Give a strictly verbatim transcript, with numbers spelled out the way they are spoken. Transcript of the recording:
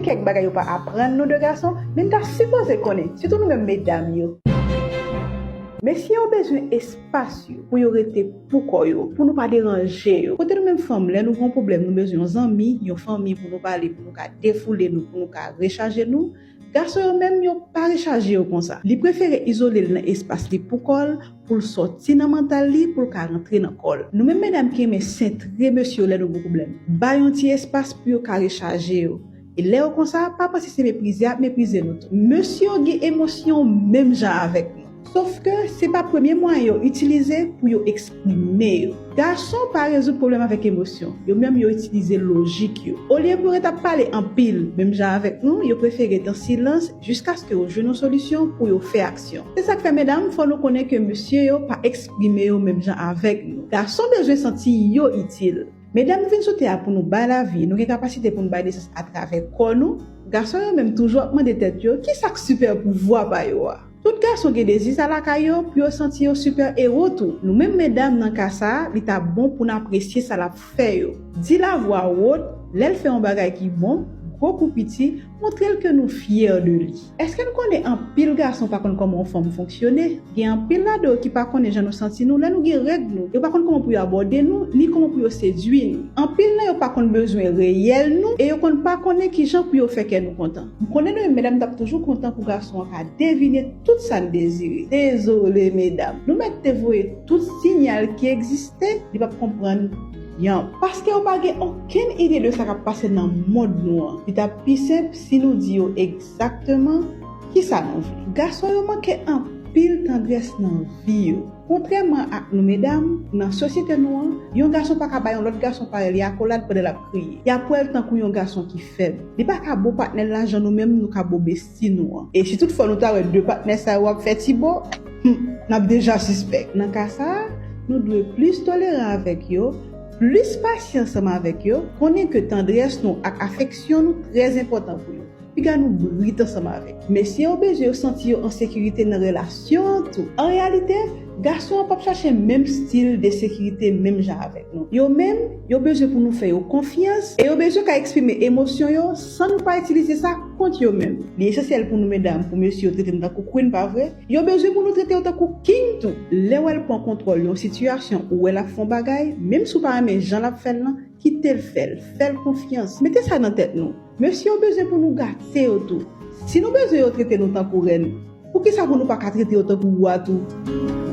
Kèk bagay yo pa aprann nou de gason, men n ta sipoze konnen, sitou nou menm medam yo. Mesye yo bezwen espas yo pou yo rete pou kò yo, pou nou pa deranje yo. Kote nou menm fanm, lè nou gen yon pwoblèm, nou bezwen yon zanmi, yon fanmi pou nou pale, pou nou ka defoule nou, pou nou ka rechaje nou. Gason yo menm, yo pa rechaje yo konsa. Li prefere izole l nan espas li pou kò l, pou l sòti nan mantal li, pou l ka rantre nan kò l. Nou menm medam ki renmen sentre mesye yo lè nou gen pwoblèm, ba yon ti espas pou yo ka rechaje yo. E lè yo konsa, pa panse se meprize y ap meprize nou tou. Mesye yo gen emosyon menm jan avèk nou. Sòf ke se pa premye mwayen yo itilize pou yo eksprime yo. Gason pa rezoud pwoblèm avèk emosyon. Yo menm yo itilize lojik yo. Olye pou yo ret ap pale anpil, menm jan avèk nou, yo prefere ret an silans jiskaske yo jwenn yon solisyon pou yo fè aksyon. Se sa k fè, medam, fò nou konnen ke mesye yo pa eksprime yo menm jan avèk nou. Gason bezwen santi yo itil. Medam, nou vin sou tè a pou nou bay lavi, nou gen kapasite pou nou bay nesans atravè kò nou. Gason yo menm toujou ap mande tèt yo, kisa k sipè pouvwa pa yo a? Tout gason gen dezi sa lakay yo pou yo santi yo sipè ewo tou. Nou menm medam, nan ka sa a, li ta bon pou n apresye sa l ap fè yo. Di lavwa wot, lè l fè yon bagay ki bon, gwo kou piti, montre l ke nou fyè de li. Èske n konnen anpil gason pa konn kòman yon fanm fonksyone? Gen anpil ladan yo ki pa konnen jan nou santi nou lè nou gen règ nou. Yo pa konn kòman pou yo abòde nou, ni kòman pou yo sedui nou. Anpil nan yo pa konn bezwen reyèl nou, e yo konn pa konnen kijan pou yo fè kè nou kontan. M konnen nou menm medam t ap toujou kontan pou gason an ka devine tout sa n dezire. Dezole, medam. Nou mèt te voye tout siyal ki egziste, li p ap konprann yon. Paske yo pa gen okenn ide de sa k ap pase nan mond nou an. Li t ap pi senp si nou di yo egzakteman kisa nou vle. Gason yo manke anpil tandrès nan vi yo. Kontrèman ak nou medam, nan sosyete nou an, yon gason pa ka bay yon lòt gason parèy li akolad pandan l ap kriye. Y ap wè l tankou yon gason ki fèb. Li pa ka bo patnè l la jan nou menm nou ka bo besti nou an. E si toutfwa nou ta wè de patnè sa yo ap fè ti bo, hmm, n ap deja sispèk. Nan ka sa a, nou dwe plis toleran avèk yo, plis pasyans ansanm avèk yo, konnen ke tandrès nou ak afeksyon nou trè enpòtan pou yo. Piga nou brit ansanm avèk. Mesye yo bezwen yo santi yo an sekirite nan relasyon an tou. An reyalite, gason an p ap chache menm estil de sekirite menm jan avèk nou. Yo menm, yo bezwen pou nou fè yo konfyans e yo bezwen ka eksprime emosyon yo san nou pa itilize sa kont yo menm. Li esansyèl pou nou medam, pou mesye yo trete nou tankou queen, pa vre? Yo bezwen pou nou trete yo tankou king tou. Lè w wè l pran kontwòl yon sitiyasyon, ou wè l ap fè yon bagay, menm si w pa renmen jan l ap fè l lan, kite l fè l, fè l konfyans. Mete sa nan tèt nou. Mesye yo bezwen pou nou gate yo tou. Si nou bezwen yo trete nou tankou rèn, poukisa pou nou pa ka trete yo tankou wa tou?